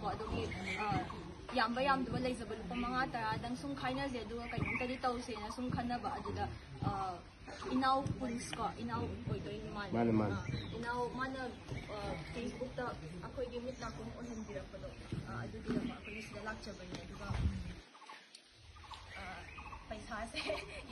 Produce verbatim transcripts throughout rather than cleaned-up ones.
ꯀꯣ ꯑꯗꯨꯒꯤ ꯑ, ꯌꯥꯝꯕ ꯌꯥꯝꯗꯕ ꯂꯩꯖꯕ ꯂꯨꯄꯥ ꯃꯉꯥ ꯇꯔꯥꯗꯪ ꯁꯨꯝ ꯈꯥꯏꯅꯁꯦ, ꯑꯗꯨꯒ ꯀꯩꯅꯣꯝꯇꯗꯤ ꯇꯧꯁꯦꯅ ꯁꯨꯝ ꯈꯟꯅꯕ꯫ ꯑꯗꯨꯗ ꯑ, ꯏꯅꯥꯎ ꯄꯨꯟꯁꯀꯣ, ꯏꯅꯥꯎ ꯑꯣꯏꯗꯣꯏꯅꯤ ꯃꯥꯅꯦ꯫ ꯃꯥꯅꯦ, ꯃꯥꯅꯦ꯫ ꯑ, ꯏꯅꯥꯎ ꯃꯥꯅ ꯑ, ꯐꯦꯁꯕꯨꯛꯇ ꯑꯩꯈꯣꯏꯒꯤ ꯃꯤꯠ ꯅꯥꯀꯣꯡ ꯑꯣꯏꯍꯟꯕꯤꯔꯛꯄꯗꯣ, ꯑ, ꯑꯗꯨꯒꯤꯗꯃꯛ ꯑꯩꯈꯣꯏꯅ ꯁꯤꯗ ꯂꯥꯛꯆꯕꯅꯦ꯫ ꯑꯗꯨꯒ ꯑ, ꯄꯩꯁꯥꯁꯦ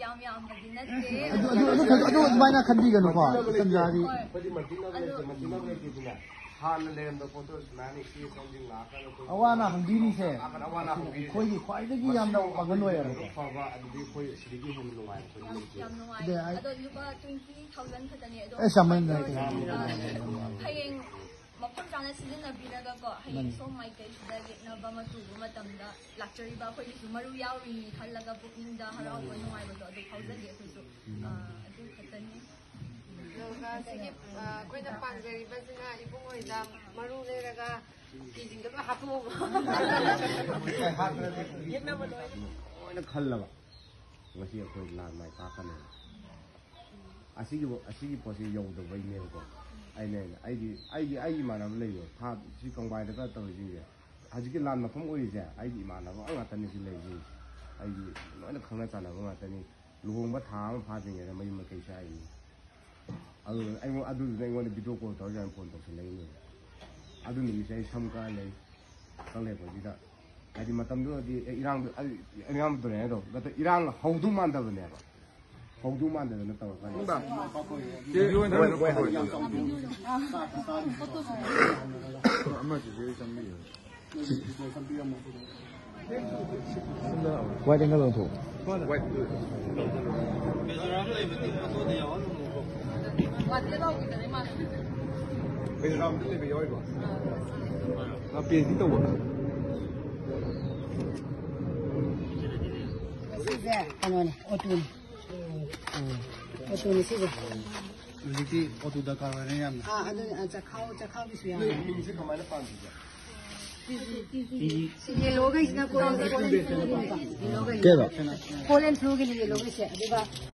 ꯌꯥꯝ ꯌꯥꯝꯕꯗꯤ ꯅꯠꯇꯦ꯫ ꯑꯗꯨ ꯑꯗꯨ ꯑꯗꯨ ꯑꯗꯨ ꯑꯗꯨꯃꯥꯏꯅ ꯈꯟꯕꯤꯒꯅꯨꯀꯣ꯫ ꯏꯆꯝꯖꯥꯗꯤ ꯍꯣꯏ꯫ ꯑꯩꯈꯣꯏꯗꯤ ꯃꯜꯇꯤ ꯂꯦꯕꯦꯜ ꯑꯗꯣ ꯂꯩꯇꯦ, ꯃꯜꯇꯤ ꯂꯦꯕꯦꯜ ꯂꯩꯇꯦꯗꯅ꯫ ꯍꯥꯟꯅ ꯂꯩꯔꯝꯕ ꯄꯣꯠꯇꯣ ꯁꯨꯃꯥꯏꯅ ꯏꯆꯦ ꯏꯆꯟꯁꯤꯡ ꯂꯥꯛꯑꯀꯥꯟꯗ ꯑꯩꯈꯣꯏ ꯑꯋꯥ ꯑꯅꯥ ꯍꯪꯕꯤꯔꯤꯁꯦ ꯑꯋꯥ ꯑꯅꯥ ꯍꯪꯕꯤꯔꯤꯁꯦ꯫ ꯑꯩꯈꯣꯏꯒꯤ ꯈ꯭ꯋꯥꯏꯗꯒꯤ ꯌꯥꯝꯅ ꯃꯁꯤꯅ ꯄꯥꯡꯒꯜ ꯑꯣꯏꯌꯦꯕꯀꯣ꯫ ꯐꯕ ꯑꯗꯨꯗꯤ ꯑꯩꯈꯣꯏ ꯁꯤꯗꯒꯤ ꯍꯦꯟꯅ ꯅꯨꯡꯉꯥꯏꯕ ꯑꯩꯈꯣꯏ ꯌꯥꯝ ꯂꯩꯇꯦ꯫ ꯌꯥꯝ ꯅꯨꯡꯉꯥꯏ꯫ ꯑꯗ ꯑꯩ ꯑꯗꯣ ꯂꯨꯄꯥ ꯇ꯭ꯋꯦꯟꯇꯤ ꯊꯥꯎꯖꯟ ꯈꯛꯇꯅꯦ꯫ ꯑꯗꯣ ꯑꯦꯁ, ꯌꯥꯝꯃꯟꯈ꯭ꯔꯦ꯫ ꯑ, ꯍꯌꯦꯡ ꯃꯐꯝ ꯆꯥꯅ ꯁꯤꯖꯤꯟꯅꯕꯤꯔꯒꯀꯣ, ꯍꯌꯦꯡ ꯃꯥꯅꯤ꯫ ꯁꯣꯝ ꯃꯥꯏꯀꯩꯁꯤꯗ ꯌꯦꯛꯅꯕ ꯃꯆꯨꯒꯨꯝꯕ ꯃꯇꯝꯗ ꯂꯥꯛꯆꯔꯤꯕ ꯑꯩꯈꯣꯏꯒꯤꯁꯨ ꯃꯔꯨ ꯌꯥꯎꯔꯤꯅꯤ ꯈꯜꯂꯒ ꯄꯨꯛꯅꯤꯡꯗ ꯍꯔꯥꯎꯕ ꯅꯨꯡꯉꯥꯏꯕꯗꯣ ꯑꯗꯨ ꯐꯥꯎꯖꯒꯦ ꯑꯩꯈꯣꯏꯁꯨ꯫ ꯑ, ꯑꯗꯨ ꯈꯛꯇꯅꯤ꯫ ꯑꯗꯨꯒ ꯁꯤꯒꯤ, ꯑ, ꯑꯩꯈꯣꯏꯅ ꯄꯥꯡꯖꯔꯤꯕꯁꯤꯅ ꯏꯕꯨꯡꯉꯣꯏꯗ ꯃꯔꯨ ꯂꯩꯔꯒ ꯐꯤꯁꯤꯡꯗꯣ ꯂꯣꯏ ꯍꯥꯞꯇꯣꯛꯑꯕ꯫ ꯂꯣꯏꯅ ꯈꯜꯂꯕ꯫ ꯉꯁꯤ ꯑꯩꯈꯣꯏ ꯂꯥꯟ ꯃꯥꯏ ꯄꯥꯛꯀꯅꯦꯕ꯫ ꯑꯁꯤꯒꯤ ꯑꯁꯤꯒꯤ ꯄꯣꯠꯁꯤ ꯌꯧꯗꯕꯩꯅꯦꯕꯀꯣ꯫ ꯑꯩꯅ ꯑꯩꯒꯤ ꯑꯩꯒꯤ ꯑꯩꯒꯤ ꯏꯃꯥꯟꯅꯕ ꯂꯩꯕ ꯐꯥ ꯁꯤ ꯀꯪꯕꯥꯏꯗꯒ ꯇꯧꯔꯤꯁꯤꯡꯁꯦ꯫ ꯍꯧꯖꯤꯛꯀꯤ ꯂꯥꯟ ꯃꯐꯝ ꯑꯣꯏꯔꯤꯁꯦ ꯑꯩꯒꯤ ꯏꯃꯥꯟꯅꯕ ꯉꯥꯛꯇꯅꯤ ꯁꯤ ꯂꯩꯔꯤꯁꯤꯡꯁꯦ꯫ ꯑꯩꯒꯤ ꯂꯣꯏꯅ ꯈꯪꯅ ꯆꯥꯟꯅꯕ ꯉꯥꯛꯇꯅꯤ꯫ ꯂꯨꯍꯣꯡꯕ ꯊꯥ ꯑꯃ ꯐꯥꯗ꯭ꯔꯤꯉꯩꯗ ꯃꯌꯨꯝ ꯃꯀꯩ ꯆꯥꯛꯏꯅꯤ꯫ ꯑꯗꯨ ꯑꯩꯉꯣꯟ ꯑꯗꯨꯗꯨꯅ ꯑꯩꯉꯣꯟꯗ ꯚꯤꯗꯤꯑꯣ ꯀꯣꯜ ꯇꯧꯔꯒ ꯐꯣꯟ ꯇꯧꯁꯤꯜꯂꯛꯏꯅꯦꯕ꯫ ꯑꯗꯨ ꯅꯨꯃꯤꯠꯁꯦ ꯑꯩ ꯁꯝ ꯀꯛꯑ ꯂꯩ꯫ ꯀꯛ ꯂꯩꯔꯛꯄꯁꯤꯗ ꯍꯥꯏꯗꯤ ꯃꯇꯝꯗꯨꯗꯗꯤ ꯑꯦ, ꯏꯔꯥꯡꯗꯣ ꯑꯩ ꯏꯔꯥꯡꯗꯣ ꯇꯧꯔꯦ ꯍꯥꯏꯗꯣ ꯅꯠꯇꯦ, ꯏꯔꯥꯡ ꯍꯧꯗꯧ ꯃꯥꯟꯗꯕꯅꯦꯕ꯫ ꯍꯧꯗꯧ ꯃꯥꯟꯗꯗꯅ ꯇꯧꯔꯀꯥꯟꯗ꯫ ꯍꯣꯏ, ꯍꯣꯏ, ꯍꯣꯏ꯫ ꯑꯃꯁꯤꯁꯨ ꯆꯪꯕꯤꯌꯨ꯫ Wide angle ꯂꯧꯊꯣꯛ꯫ Wide. ꯃꯤꯖꯣꯔꯥꯝꯗ ꯂꯩꯕ ꯌꯥꯎꯔꯤꯕꯣ? ꯃꯥ PhD ꯇꯧꯕ? ꯁꯤꯁꯦ ꯀꯩꯅꯣꯅꯦ, ꯑꯣꯇꯣꯅꯦ꯫ ꯑꯣꯇꯣꯅꯦ ꯁꯤꯁꯦ꯫ ꯍꯧꯖꯤꯛꯇꯤ ꯑꯣꯇꯣ ꯗꯔꯀꯥꯔ ꯑꯣꯏꯔꯦ ꯌꯥꯝꯅ꯫ ꯑꯥ, ꯑꯗꯨꯅꯦ, ꯑꯥ, ꯆꯈꯥꯎ, ꯆꯈꯥꯎꯒꯤꯁꯨ ꯌꯥꯎꯔꯦ꯫ ꯃꯤꯡꯁꯦ ꯀꯃꯥꯏꯅ ꯄꯥꯟꯒꯦ? ꯁꯤ ꯌꯦꯂꯣꯒꯩꯁꯤꯅ ꯀꯣꯂꯦꯟ, ꯀꯣꯂꯦꯟ ꯐ꯭ꯂꯨꯒꯤꯅꯦꯕ꯫ ꯌꯦꯂꯣꯒꯩ꯫ ꯀꯩꯕ? ꯀꯣꯂꯦꯟ ꯐ꯭ꯂꯨꯒꯤꯅꯤ ꯌꯦꯂꯣꯒꯩꯁꯦ꯫ ꯑꯗꯨꯒ